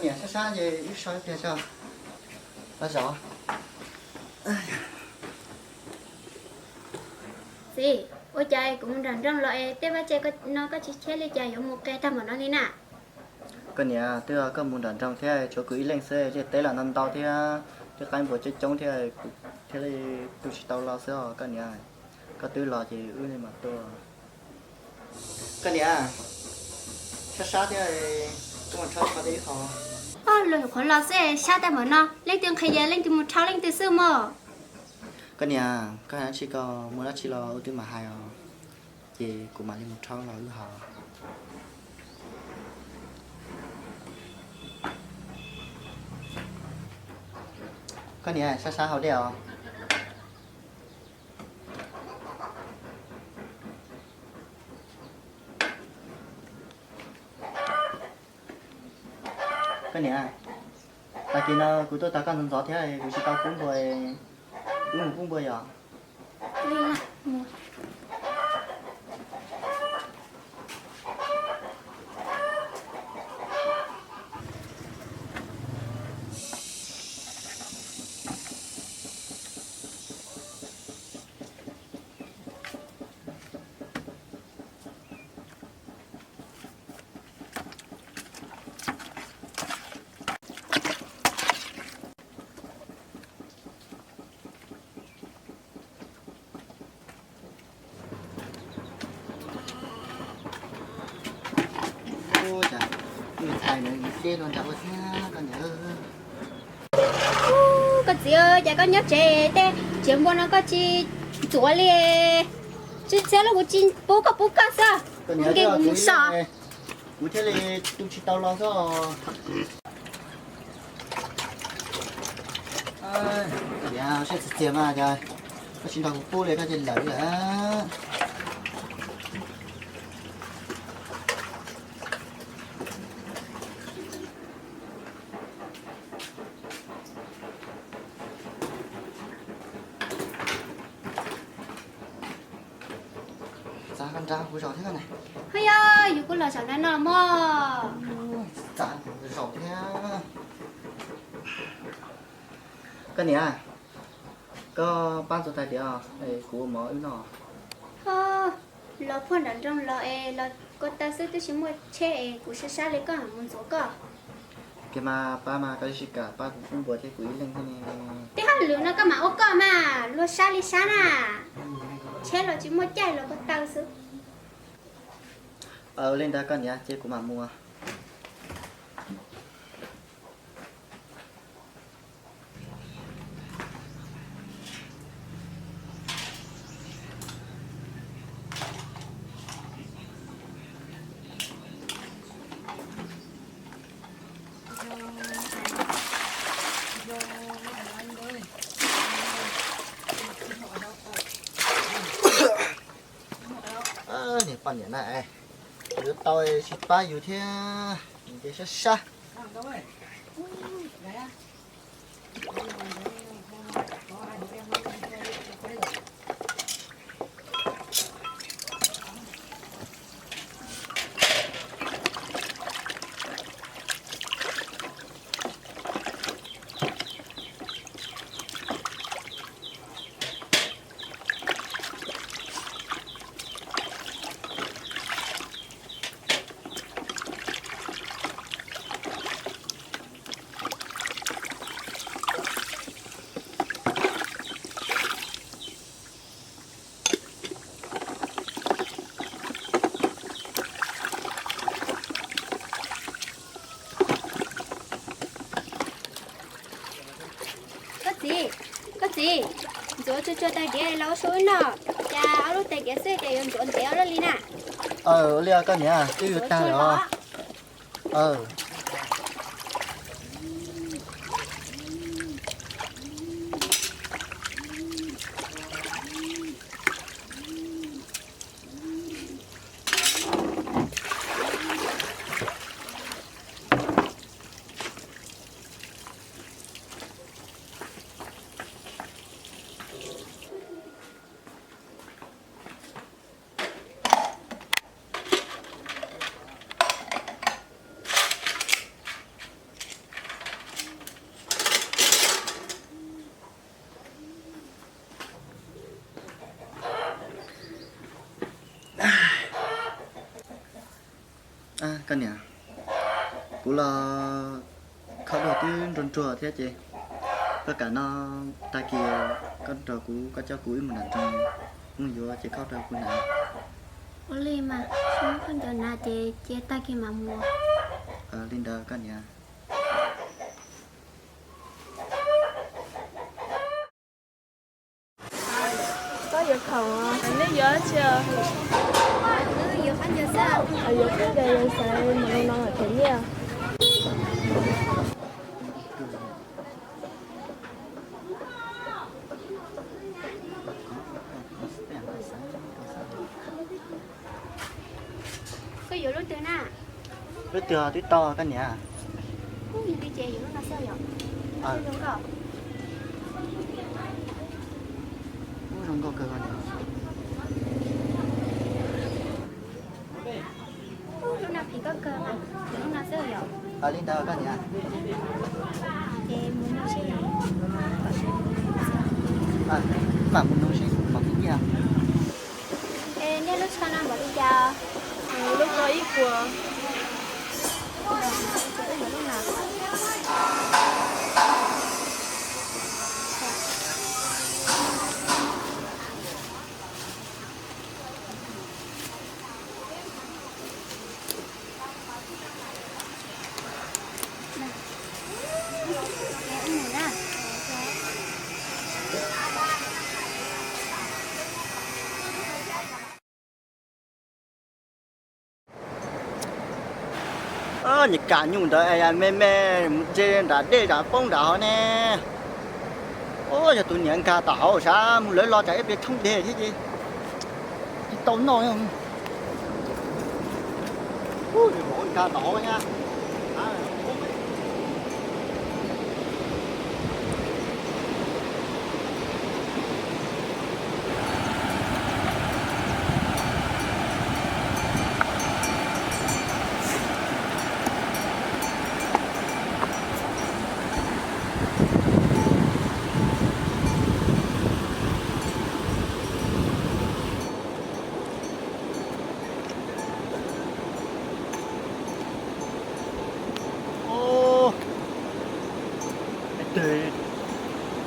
Sab sab ces wb so ib pliag tso. Los zov. Txiv, ua cas kuv mus nram nroog los es tej vaj tse no koj tsis cheb li cas yuav mus qia tag npaum no li na? Koj niam, twb yog koj mus nram nroog thiab tshuav kuv ib leeg xwb, liaj teb los ntau ntau thiab, tej qaib npua coob coob thiab, kuv thiaj li tu tsis tau los xwb os koj niam. Koj twb los ces wb mam tuaj. Koj niam, sab sab thiab, koj mus rhaub qhov tej wb qhov. Los nyuam qhuav los xwb, sab tag npaum no, leej twg nqhis ces leej twg mus rhaub leej twg xwb mog. Koj niam, koj hais dab tsi, koj muaj dab tsi los wb twb mam hais os, ces kuv mam li mus rhaub los wb haus. Koj niam, sab sab haus dej os. Koj niam, tag kis no kuv tuaj tag koj ntxov ntxov thiab kuv tsis tau pub npua, wb mus pub npua yom? Ua cas txhais nws teb no nram ua thiab koj niam. Koj txiv, cas koj nyob tsev tej tsev npua no koj tsis ntxuav li? Tsis txhiab los kuv tsis pub koj pub koj xwb. Kuv nkees kuv mus so. Kuv thiaj li tu tsis tau los xwb. Siab txias txias mas cas koj tsis nrog kuv pub li koj cia li lawm lawm. Txav koj nrad kuv zaum thiab koj na. Ho yog yus kuj los zaum nrad no mog. Txav zaum thiab. Koj niam, koj pab ntxuav tais diav es kuv ua mov wb noj. Ho, los puag nram nroog los es los ko taw xwb twb tsis muaj tsheb es kuv sab sab li koj mus ntxuav koj. Kiag mas pab mas koj tsis kam pab kuv pub npua thiab kuv ib leeg thiab ne. Tej hauj lwm no koj mam ua koj mas, luag sab li sab na. Tsheb los tsis muaj caij los ko taw xwb. Ua li ntawd koj niam ces kuv mam mus. Niam poj niam na, yuav tau tsis pab yus thiab, nws ces sab sab. Koj txiv, koj txiv, ntxuav tsuag tsuag tais diav los ua su wb noj, cas ob lub tais diav xwb ces yuav ntxuav ntev ua luaj li na. Ua li koj niam, twb yuav tag lawm os. Niam, kuv los khaub dua twb nruag nruag thiab ces koj kam no tag kis koj nrog kuv, koj coj kuv wb mus nram nroog, mus yuav ces khaub rau kuv hnav. Ua li mas, koj nco hnav ces cia tag kis mam mus. Li ntawd koj niam. Koj yuav khoom, nej yuav dab tsi? Yuav khaub ncaws xwb, mus no them nyiaj. Koj yuav lub twg na? Lub twg twb tau koj niam. Ub, yog li ces yuav lub no xwb yom. Zoo nkauj. Ub, zoo nkauj kawg koj niam. Ub, lub no phim koj kawg mas, yuav lub no xwb yom. Li ntawd koj niam. Ces mus no seb. Mam mus no seb mam nyiaj. Es nej lub tsho no npaum li cas? Lub no ib puas. Nyias kam nyuj ntawd me me, mus ze nram dej zam poob nram hov ne. Yog tus niam nkag tom hauv sav mus lawv los tsam ib pliag thoob deg thiab ces tsis tau noj. Nkag tom hauv thiab.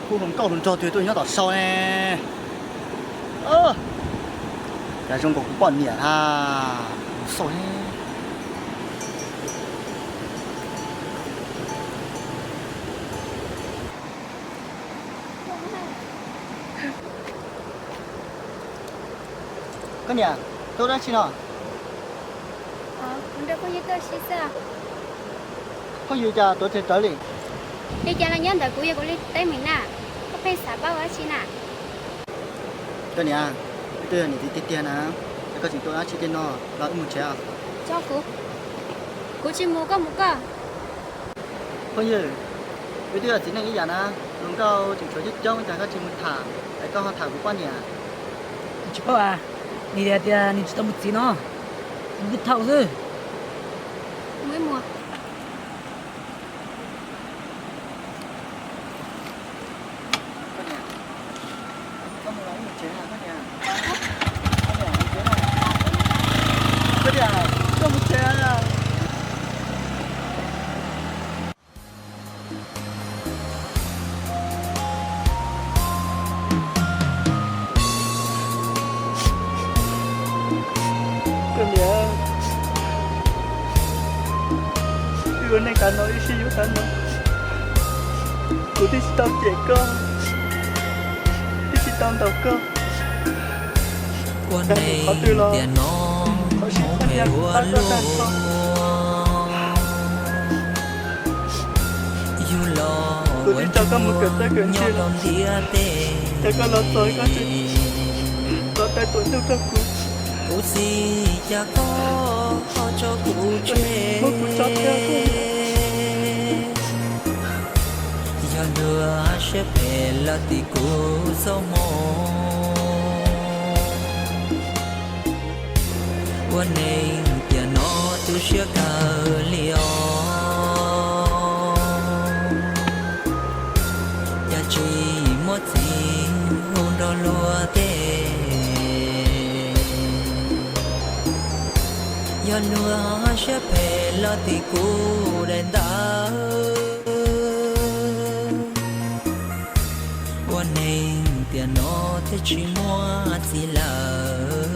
Ub, hluas nkauj hluas nraug twg tuaj nyob tom sau ne. Cas zoo nkaus kuv poj niam ha. Mus xauj ne. Koj niam, tuaj dab tsi no? Kuv nrog phooj ywg tuaj ua si xwb. Phooj ywg cas tuav tseg rawv li? Li cas los nyob ntawm kuv, yog kuv li teeb meem na. Koj pheej xav paub ua dab tsi na? Koj niam, wb twb yog niam txiv tiag tiag na, es koj tseem tuav dab tsi tej no, los wb mus tsev os. Tso kuv, kuv tsis mus, koj mus koj. Phooj ywg, wb twb yog txiv neej ib yam na, hluas nkauj tseem tshuav coob coob, cas koj tsis mus tham es koj ho tham kuv poj niam? Tsis paub as, nws tias nws tsis tau mus txiv no, kuv thaum xwb. Koj niam, wb ua neej qab no, wb sib yuav qab no, kuv twb tsis tau cem koj, twb tsis tau ntaus koj. Ua neej qhov twg los thov sib pab nyiaj pab koj tag nrho. Kuv twb tso koj mus kawm txawj kawm ntse los, cas koj los txog koj tseem tso tawm tuam ntug rau kuv. Kuv txiv, cas koj ho tso kuv tseg, muab kuv tso tseg. Yog luag siab phem los tim kuv txoj hmoo. Ua neeg tiam no tu siab kawg li os. Cas tsis muab txiv hu nrog luag tej. Yog Luag siab phem los tim kuv daim ntawv, ua neeg tiam no thiaj tsis muaj txiv lawm.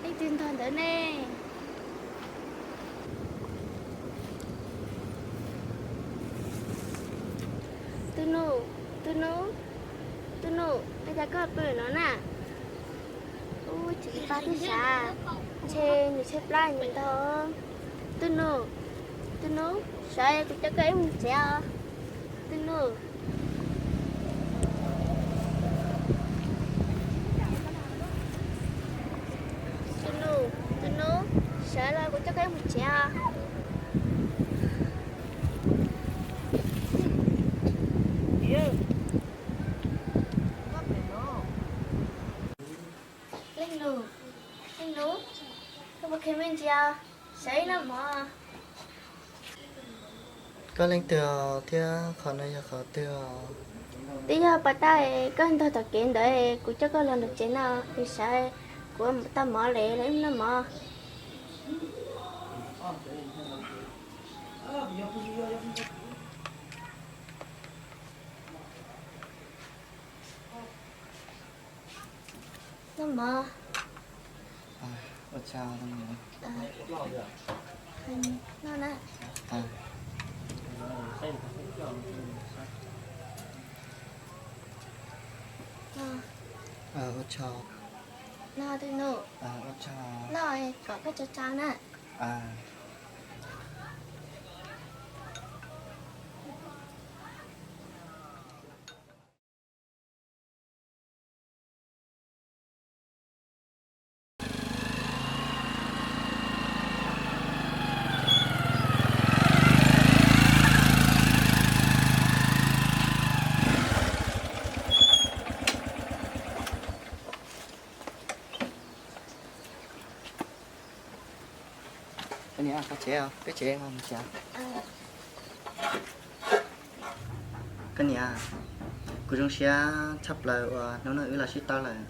Leej twg ntog ntawd ne? Tus nus, tus nus, tus nus, ua cas koj pw no na? Ub, tsis pab thiab sav, ntshe nws tshaib plab nws ntog. Tus nus, tus nus, sawv kuv coj koj ib mus tsev os. Tus nus, tus nus, tus nus, sawv los kuv coj koj ib mus tsev os. Leej nus, leej nus, koj puas kheev me ntsis os? Sawv ib noj mov. Koj leej twg thiab qhov no yog qhov twg os? Twb yog pas tab koj ntog tom kev ntawd, kuv coj koj los nram tsev no, nws sawv, kuv tau mov lawm, los ib noj mov. Noj mov. Ua tsaug. Noj na. Ua tsaug. Noj tus nus. Ua tsaug. Noj kom koj tsau tsau na. Koj niam, koj tsev, peb tsev mus tsev. Koj niam, kuv zoo siab tshaj plaws uas hnub no wb los sib tau lawm.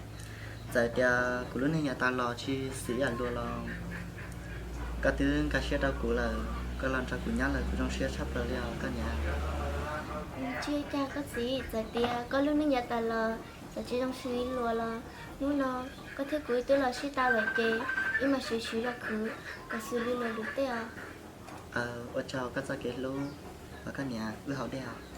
Txawm tias kuv lub neej yav tas los tsis xws ib yam luag los koj twb nkag siab rau kuv lawm, koj los nrog kuv nyob lawm kuv zoo siab tshaj plaws li os koj niam. Tsis ua cas koj txiv, txawm tias koj lub neej yav tas los txawm tsis zoo xws li luag los hnub no koj thiab kuv twb los sib tau lawm ces wb mam sib sib zog khwv kom xws li luag lwm tej os. Ua tsaug koj txoj kev hlub, koj niam, wb haus dej os.